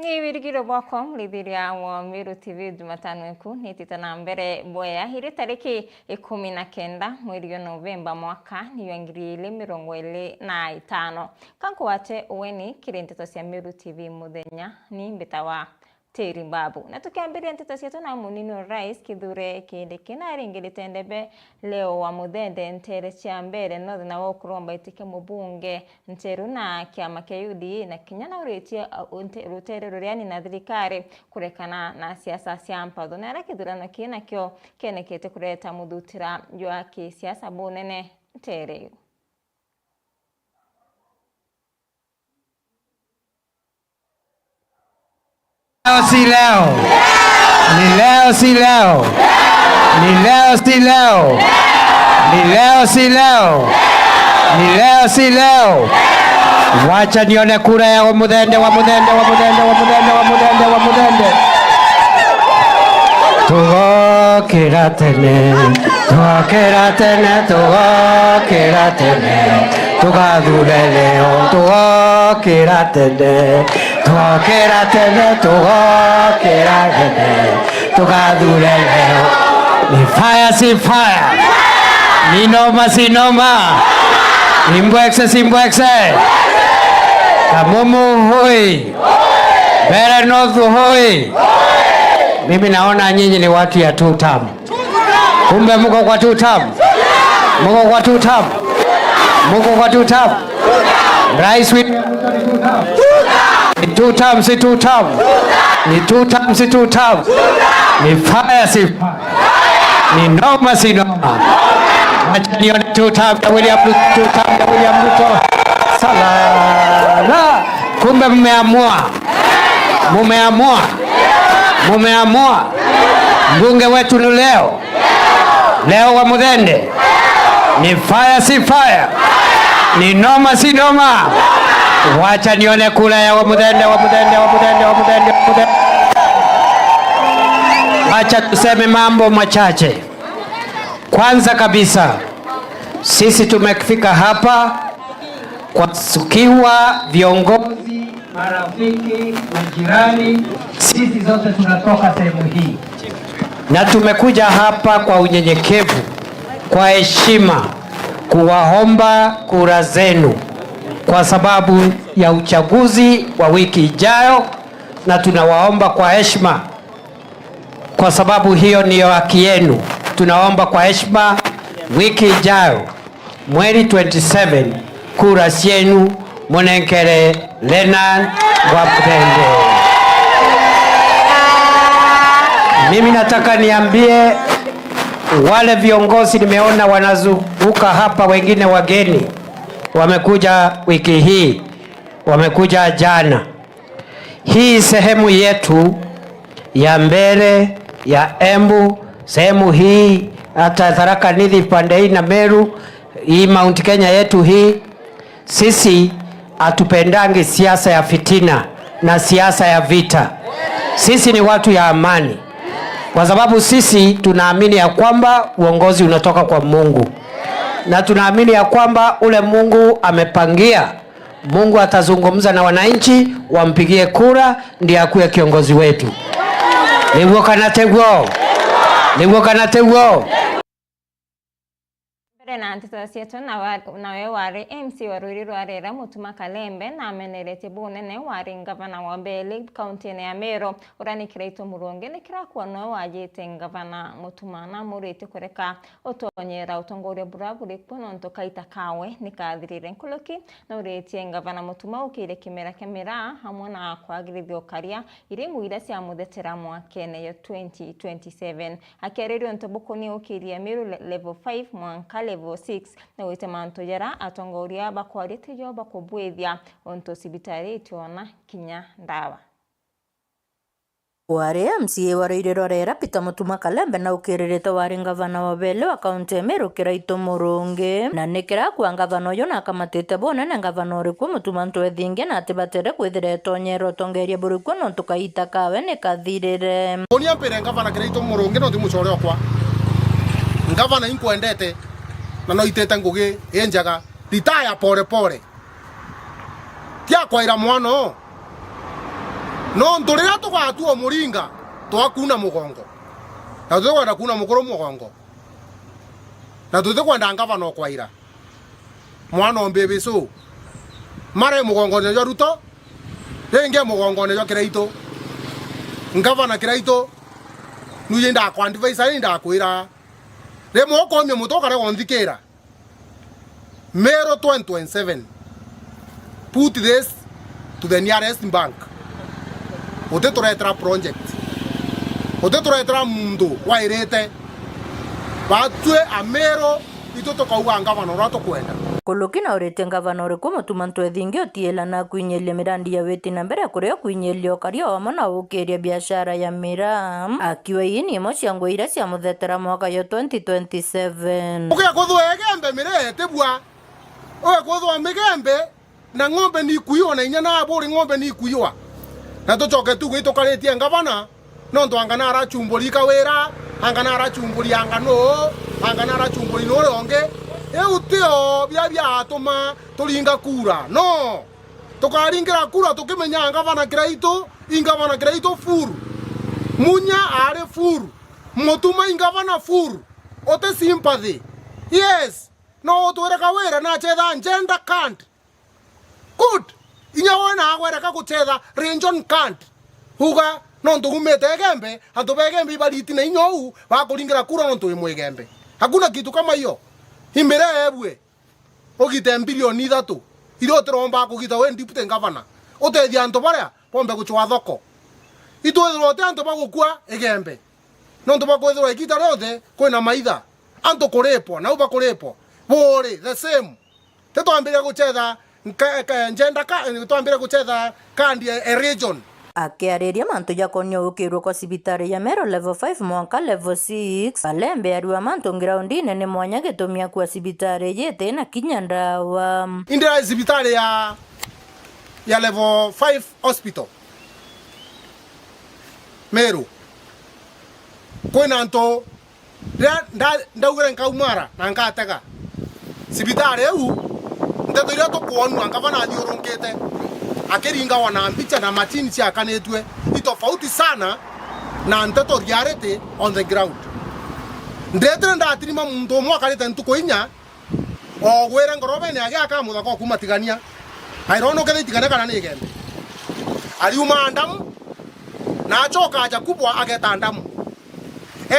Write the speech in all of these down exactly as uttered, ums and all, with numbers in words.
Ni wirigiro bwakwa, murithiria wa Meru T V, Jumatano iku nitite na mbere bwea. Iri tariki ikumi na kenda mweri wa Novemba, mwaka ni wa ngiri ili mirongo ili na itano. Ka nkugwate ueni kiri nteto cia Meru T V muthenya, ni mbitawa Teri Babu. Na tukiambiria nteto cietu na munini wa rais Kithure Kindiki naringirite ndebe Leo wa Muthende ntere cia Mbeere North, nawe ukuromba itike mubunge Nteru na kiama kia U D A, na kinya nauritie, uh, unte-, rutere ruria ni na thirikari kurekana na siasa cia mpatho. Na aria kithurano kii nakio kionekete kureta muthutira jwa kisiasa bunene ntere iu. Leo si leo. Ni leo si leo. Ni leo si leo. Ni leo si leo. Ni leo si leo. Wacha nione kura ya wa Muthende, wa Muthende, wa Muthende, wa Muthende, wa Muthende, wa Muthende. Tugokira tene, tugokira tene, tugokira tene. Tugathure leo, tugokira tene, tugokira tene, tugokira tene, tugathure leo. Ni fire si fire, ni noma si noma, ni mbwekse si mbwekse. Kamumu hoi, Mbeere North hoi. Mimi naona nyinyi ni watu ya two term. Kumbe muko kwa two term. Muko kwa two term. Muko kwa two term. Rais William Ruto ni two term. Ni two term, si two term. Ni two term, si two term. Ni fire, si fire. Ni noma, si noma. Wacha nione two term ya William Ruto, two term ya William Ruto. Salala. Kumbe mmeamua. Mumeamua. Mumeamua. Mbunge wetu ni leo. Leo wa Muthende. Ni fire si fire. Ni noma si noma. Wacha nione kura ya wa Muthende, wa Muthende, wa Muthende, wa Muthende, wa Muthende. Wacha tuseme mambo machache. Kwanza kabisa, sisi tumefika hapa kwa sukiwa viongozi, marafiki, majirani, sisi zote tunatoka sehemu hii. Na tumekuja hapa kwa unyenyekevu, kwa heshima, kuwaomba kura zenu kwa sababu ya uchaguzi wa wiki ijayo, na tunawaomba kwa heshima, kwa sababu hiyo ndiyo haki yenu. Tunaomba kwa heshima, wiki ijayo, mweri twenty-seven, kura cienu munenkere Leonard wa Muthende. Mimi nataka niambie wale viongozi nimeona wanazunguka hapa, wengine wageni, wamekuja wiki hii, wamekuja jana. Hii sehemu yetu ya Mbeere, ya Embu, sehemu hii hata Tharaka Nithi pande hii na Meru, hii Mount Kenya yetu hii, sisi hatupendangi siasa ya fitina na siasa ya vita. Sisi ni watu ya amani, kwa sababu sisi tunaamini ya kwamba uongozi unatoka kwa Mungu, na tunaamini ya kwamba ule Mungu amepangia, Mungu atazungumza na wananchi, wampigie kura, ndiye akuwe kiongozi wetu. Niguo kana tiguo? Niguo kana tiguo? Mbere na nteto cietu, na wa-, nawe wari M C wa rwiri rwa Rera, Mutuma Kalembe, na ameneretie bunene wari ngavana wa mbere kaunti-ini ya Meru, uria ni Kiraitu Murungi, ni kirakua noe wajite ngavana Mutuma, na amuritie kureka utonyera utongoria buria buri kuo, nontu kaita kawe ni kathirire. Nkuruki nauritie ngavana Mutuma ukire kimera kia miraa amwe na kwagirithia ukaria iringu iria ciamuthetera mwakene ya twenty twenty-seven. Akiariria untu bukonie ukiria Meru le-, level five mwanka level six, naugite mantu jaria atongoria bakwaria tijo bakubwithia, untu cibitari itiona kinya ndawa. Wari M C A wa rwiri rwa Rera, Peter Mutuma Kalembe, na ukiririte wari ngavana wa bele wa kaunti ya Meru, Kiraitu Murungi. Na ni kirakua ngavana uyu na akamatite bunene ngavana uri kuo, Mutuma Ntwethingia, na atibatire kwithira etonyera utongeria buri kuo nontu kaita kawe ni kathirire. Unia mpire ngavana Kiraitu Murungi, nontu mucore okwa. Ngavana inkwendete, na no itite ngugi injega. Retire pole pole. Ti akwaira mwana uu. Nontu riria tugatua umuringa, twakuna mugongo. Na tutikwenda kuna mukuru mugongo. Na tutikwenda ngavana o kwaira. Mwana o mbibicu. Mara e mugongone jwa Ruto, ringi e mugongone jwa Kiraitu. Ngavana Kiraitu, nuji ndakwa advise, ni ndakwira. Rimwe ukomia mutwe ukarega unthikira. Meru twenty twenty-seven. Put this to the nearest bank. Utituretera project. Utituretera muntu wairite. Batue Ameru, itu tukauga ngavana uria tukwenda. Kuluki na uritie ngavana uriku Mutuma M'Ethingia utiila na kwinyiria mirandi ya witi na mbere kuria kwinyiria ukaria wamo na ukiria biashara ya miraa. Akiuga ii ni imwe cia ngugi iria ciamuthetera mwaka yo twenty twenty-seven. Uge kuthwa Igembe miraa itibua. Uge kuthwa Migembe na ng'ombe ni ikuiwa na inya na aburi ng'ombe ni ikuiwa. Na tucoke tuge itukaritie ngavana, nontu anga na aracumburi Kawira, anga na aracumburi anga nu, anga na aracumburi nuria ungi. Iu tio bia biatuma turinga kura. No. Tukaringira kura tukimenya ngavana Kiraitu, i ngavana Kiraitu full. Munya ari full. Mutuma i ngavana full. Uti sympathy. Yes. No utwire Kawira na achetha gender card. Good. Inya we na agwereka guchetha region card. Uga nontu umite Igembe, antu ba Igembe ibariti na inya uu bakuringira kura nontu wi Mwigembe. Hakuna kitu kama hiyo. Imire ebue. Ugite mbilioni ithatu iria utiromba kugita wi deputy governor, utethia antu baria bombe gucwa thoko. Itwithirwa uti antu ba gukua Igembe, nontu bwa kwithirwa igita rionthe kwina maitha, antu kuripwa, nau bakuripwa, buri the same. Ti twambiria guchetha nka-, ka-, gender ka-, twambiria guchetha kandi e, e region. Akiariria mantu jakonia ukirua kwa cibitari ya Meru level five mwanka level six, Kalembe ariuga mantu ngraundine ni mwanya gitumi akua cibitari iji itina kinya ndawa. Indira cibitari ya, ya level five hospital Meru, kwina antu riria nda-, ndaugire nkaumara na nkatega cibitari iu, nteto iria tukwonua ngavana athiurunkite akiringagwa na mbicha na machini ciakanitue i tofauti sana na nteto reality on the ground. Ndetire ndatirima muntu umwe akarite ntuku inya, ogwire ngorobene agi akamuthaka o kuma Tigania. Airona ukethia Tigania kana ni Igembe. Ariuma Adamu, na acoka aja kubwa ageta Adamu.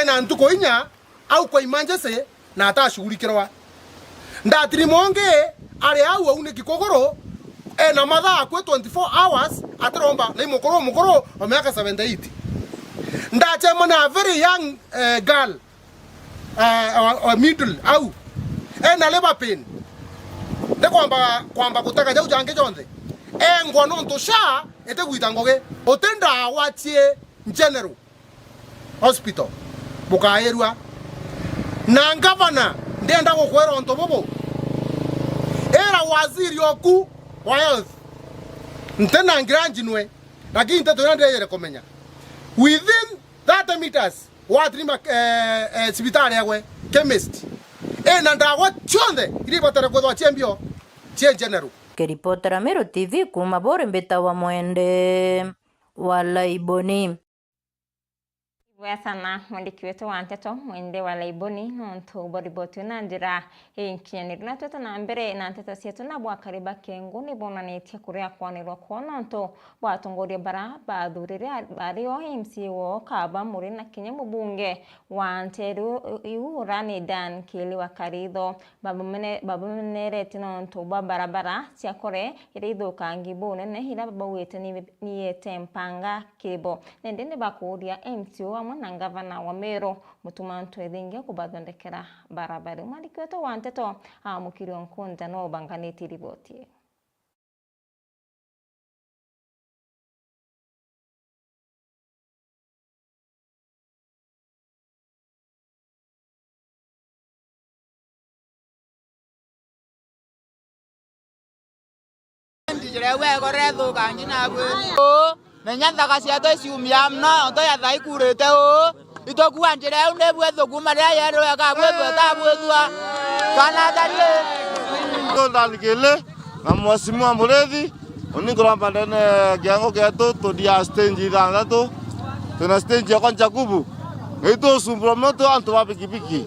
Ena ntuku inya au kwa emergency na atashughulikirwa. Ndatirima ungi ari au auniki kuguru, ena mathaa akui twenty-four hours atiromba, na i mukuru, mukuru wa miaka seventy-eight. Ndachema na a very young, eh, girl, eh, o, o middle au, ena labor pain. Ni kwamba, kwamba gutega jau jangi jonthe. Engwa nontu SHA itigwita ngugi. Uti ndawa cie general hospital bukairua. Na ngavana, ndienda gukwira untu bubu. Ira waziri oku wa health, ntina ngiranji nwe, lakini nteto iria ndejere kumenya. Within thirty meters, watirima, eh, eh, cibitari yagwe, chemist, ina ndawa cionthe iria ibatare kwithwa cie mbio, cie general. Kiripotera Meru T V kuuma Buri, mbitawa Mwende wa Laiboni. Ibwega sana mwandiki wetu wa nteto, Mwende wa Laiboni, nontu bwa riboti na njira inkinyaniru. Na twete na mbere na nteto cietu, na bwakari ba Kengu ni bonanitie kuria kwanirwa kwao nontu bwa atongoria bara bathurire bari o M C A wao, kaba muri na kinya mubunge wa nteru iu, urani Dan Kili wa Karitho. Babamene-, babameneretie nontu bwa barabara cia kore iria ithukangi bunene, iria baugite ni, ni yete mpanga kiri bo. Na indi ni bakuuria M C A amwe na ngavana wa Meru, Mutuma M'Ethingia, kubathondekera barabara. Mwandiki wetu wa nteto, Amukiri Onkunja, no ubanganitie riboti ii. Njira iu egorere thukangi na bwiri. Menya nthaka cietu iciumia mno, nto ya thaa ikurite uu. Itukua njira iu ni bwithu kuma riria yerirwe kabwithwe tabwithua. Kana atari. Jordan Kili na Mheshimiwa Murithi, Uni nkuromba ndene kiango kietu, turia stage ithanthatu, twina stage ya kwanza kubu. Ngitu usumbura moto antu ba pikipiki.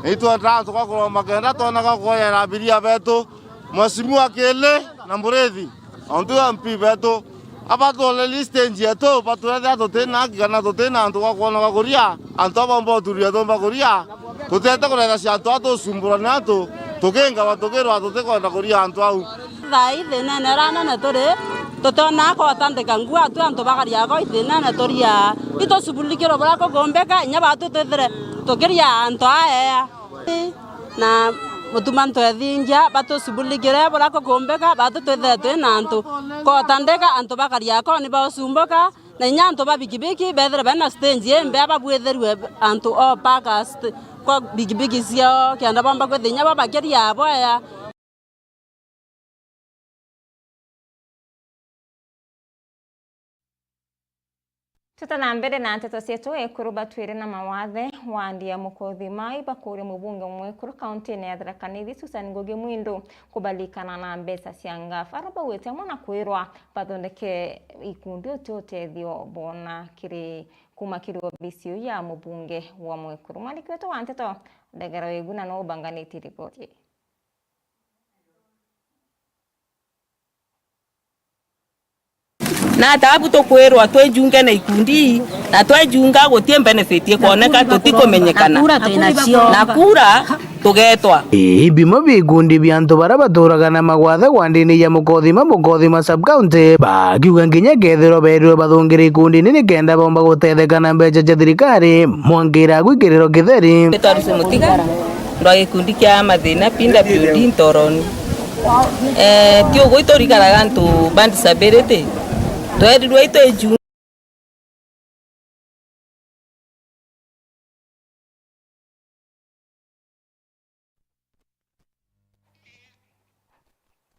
Ngitu ata antu kwa kuromba kenda twona kwa kuoyera abiria betu, Mheshimiwa Kili na Murithi. Ontu M P betu, abatwoleli stage yetu, batwethea tutina haki kana tutina antu kwa kwona kwa kuria, antu abomba uturia tumba kuria, tutete kurethecia antu aa tusumbura ni antu, tukingawa tukirwa tutikwenda kuria antu au. Thaa ii thinene ira nene turi, tutiona kotandika ngua tu antu bakaria go ithinene turia. Itusubulikirwe buria kukumbika, inya batu twithire tukiria antu aa ea. Na mutuma ntwethingia, batusubulikire buria kukumbika, batu twithire twi na antu kotandika, antu bakaria ko ni bausumbuka, na inya antu ba bikibiki bethire bena stage imbea babwithirue antu o paka st-, kwa bikibiki ciao, kenda bomba kwithia inya bo bakiria bwea. Tuta na mbere na nteto cietu, ekuru batwire na mawathe wandi ya Mukothima ibakuria mubunge mwekuru kauntine ya Tharaka Nithi, Susan Ngugi Mwindu, kubalikana na mbeca cia ngaf. Ara baugite amwe na kwirwa bathondeke ikundi uti utethio bona kiri, kuma kiri obisi iu ya mubunge wa mwekuru. Mwandiki wetu wa nteto, Ndegera Weguna, no ubanganitie riboti ii. Na tabu tukwirwa twijunge na ikundi, na twejunga guti benefit ikwoneka, tutikumenyekana. Na kura twina cio. Na kura tugetwa. Ii bimwe bia ikundi bia antu baria baturaga na magwathe wandini ya Mukothima, Mukothima sub county, bakiuga nginya kethirwa berirwe bathungire ikundini nikenda bomba gutetheka na mbeca cia thirikari, mwangira gwikiriro kitheri. Nitwaruse mutiga. Ndwa gikundi kia mathina P W D Ntoroni. Eh, ti uguo iturikaraga antu ba disability. Twerirwe itwiju.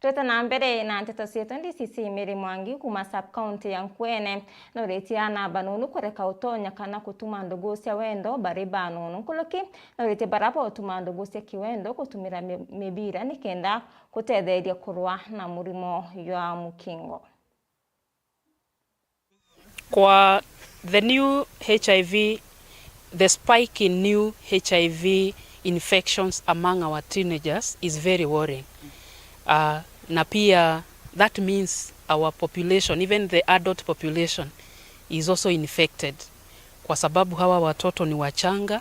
Twete na mbere na nteto cietu, D C C Mary Mwangi kuma sub county ya Nkuene noritie ana banunu kureka utonya kana kutuma ndugu cia wendo bari banunu nkuruki. Noritie bara botuma ndugu cia kiwendo kutumira mi-, mibira nikenda kutetheria kurwa na murimo jwa mukingo. Kwa the new H I V, the spike in new H I V infections among our teenagers is very worrying. Uh, na pia that means our population, even the adult population, is also infected, kwa sababu hawa watoto ni wachanga.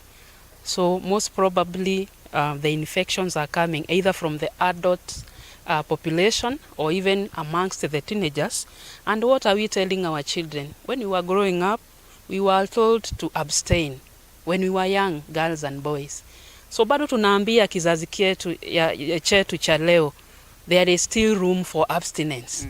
So most probably, uh, the infections are coming either from the adult, uh, population or even amongst the teenagers. And what are we telling our children? When we were growing up, we were told to abstain when we were young, girls and boys. So bado tunaambia kizazi kietu, ya, ya, chetu cha leo, there is still room for abstinence.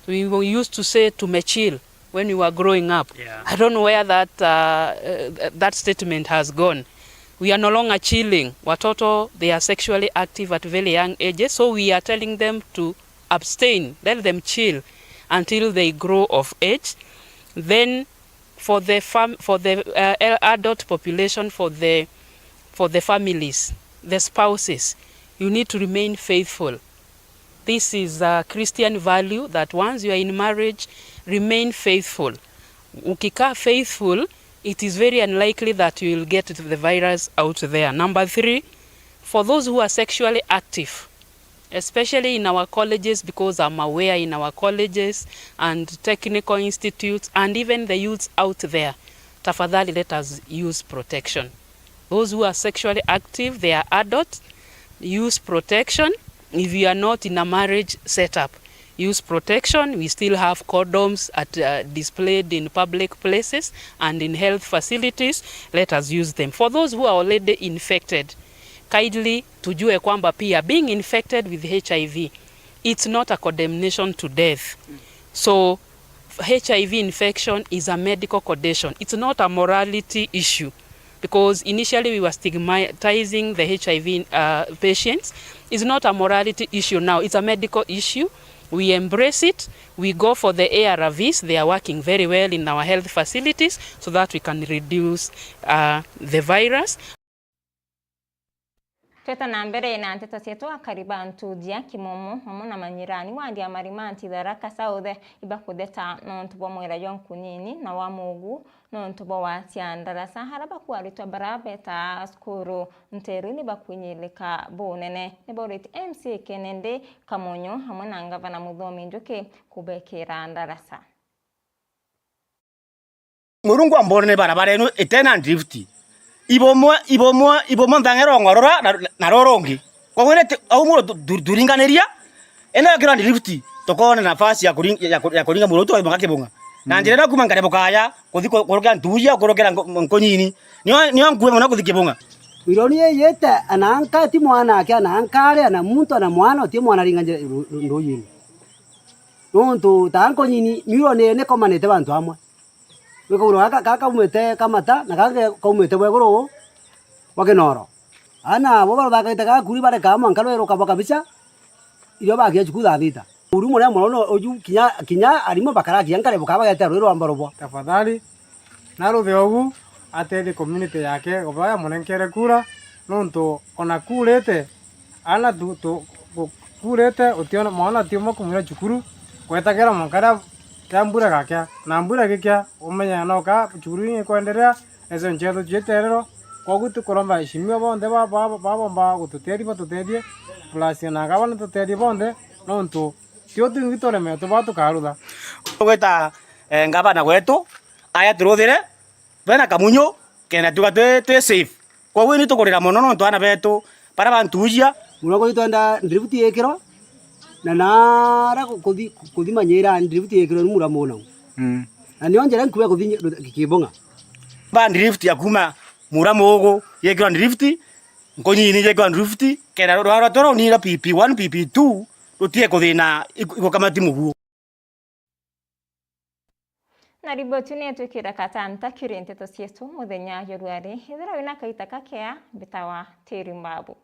Mm. We used to say, "Tumechill," when we were growing up. Yeah. I don't know where that, uh, uh, that statement has gone. We are no longer chilling. Watoto, they are sexually active at very young ages, so we are telling them to abstain, let them chill until they grow of age. Then for the fam-, for the, uh, el-, adult population, for the, for the families, the spouses, you need to remain faithful. This is a Christian value that once you are in marriage, remain faithful. Ukikaa faithful, it is very unlikely that you will get the virus out there. Number three, for those who are sexually active, especially in our colleges, because I'm aware in our colleges and technical institutes and even the youths out there, tafadhali let us use protection. Those who are sexually active, they are adults, use protection. If you are not in a marriage setup, use protection. We still have condoms at, uh, displayed in public places and in health facilities. Let us use them. For those who are already infected, kindly tujue kwamba pia being infected with H I V, it's not a condemnation to death. So, H I V infection is a medical condition. It's not a morality issue, because initially we were stigmatizing the H I V, uh, patients. It's not a morality issue now. It's a medical issue. We embrace it. We go for the A R Vs. They are working very well in our health facilities so that we can reduce, uh, the virus. Tweta na mbere na nteto cietu, akari ba Ntuuji ya Kimomo amwe na manyirani wa Ndiamarimanti Tharaka South ibakutheta nontu bwa mwera jwa Nkunyinyi na wa Muugu nontu bwa wasia ndaraca aria bakuaritwa bara betaa cukuru nteru ni bakwinyilika bunene. Ni bauritie M C A Kennedy Kamunyu amwe na ngavana Muthomi Njuki kubekira ndaraca. Murungu ambonere barabara ino itena drift. Ibomwe, ibomwe, ibomwe nthang'ero ng'orora na, na roro rungi. Kwa wire ti, au muro tu-, tu-, turinganaria, ene wekirwa drift, tukona nafasi ya kuring-, ya ku-, ya kuringa muro tu, tukaimoka Kibung'a. Na njira ino kuma Nkare Bukaya, kuthi ku-, kurukira Ntuuji, kurukira Nko-, Nkunyinyi. Nio, nio nkue mono kuthi Kibung'a. Mironi iyite, ana anka ti mwana ake, ana anka ari, ana muntu, ana mwana, uti mwana aringa njira ru-, ru-, nduuyini. Nontu taa Nkunyinyi, mironi ni ikomanite bantu amwe. Gwikaurwa gaka, gaka kaumite Kamata, na gaka kaumite bwa iguru bwa Kinoro. Ana abo baruthakaite gakuri bareka mwanka rwiruka bwa kabisa, irio bakia cukuru thaa thita. Uru muria muno no uju kinya, kinya arimu bakarakia Nkare Bukaya bagetea rui rwa Mborobwa. Tafadhali, naruthe ugu, atethie community yake, kuba yamunenkere kura, nontu ona kurite, ana tu, tu, ku-, kurite, utiona, mwana ti umwe kumwira cukuru, gwetagira mwanka ria, ria mbura gakia, na mbura gikia, umenye noka cukuru igikwenderea, ese ncheto ciitererwa, kogu tukuromba eshimiwa bonthe ba, ba, babomba gututethia, batutethie, plus na gavana tutethie bonthe, nontu tio twingi turemetwe ba tukarutha. Tugwita, eh, ngavana gwetu, aya turuthire, bena Kamunyu, kenda tuga twi, twi safe. Koguo ni tukurira mono nontu aana betu, baria bantuujia. Murongo itwenda drift yikirwa, na nara ku-, kuthi, kuthi manyira drift yikirwa ni mura muna. Mm. Na nio njira nkuwe kuthi nyi-, Kibung'a. Ba drift ya kuma mura mugu yikirwa drift, Nkunyinyi yikirwa drift, kenda rwa, rwa, rwa, rwa, nira P P one, P P two, rutie kuthina iku-, igukamati muguo. Na riboti ni itwikire katanta kiri nteto cietu muthenya jwa ruari. Ithira wina kaita kakea, mbitawa Teri Mbabu.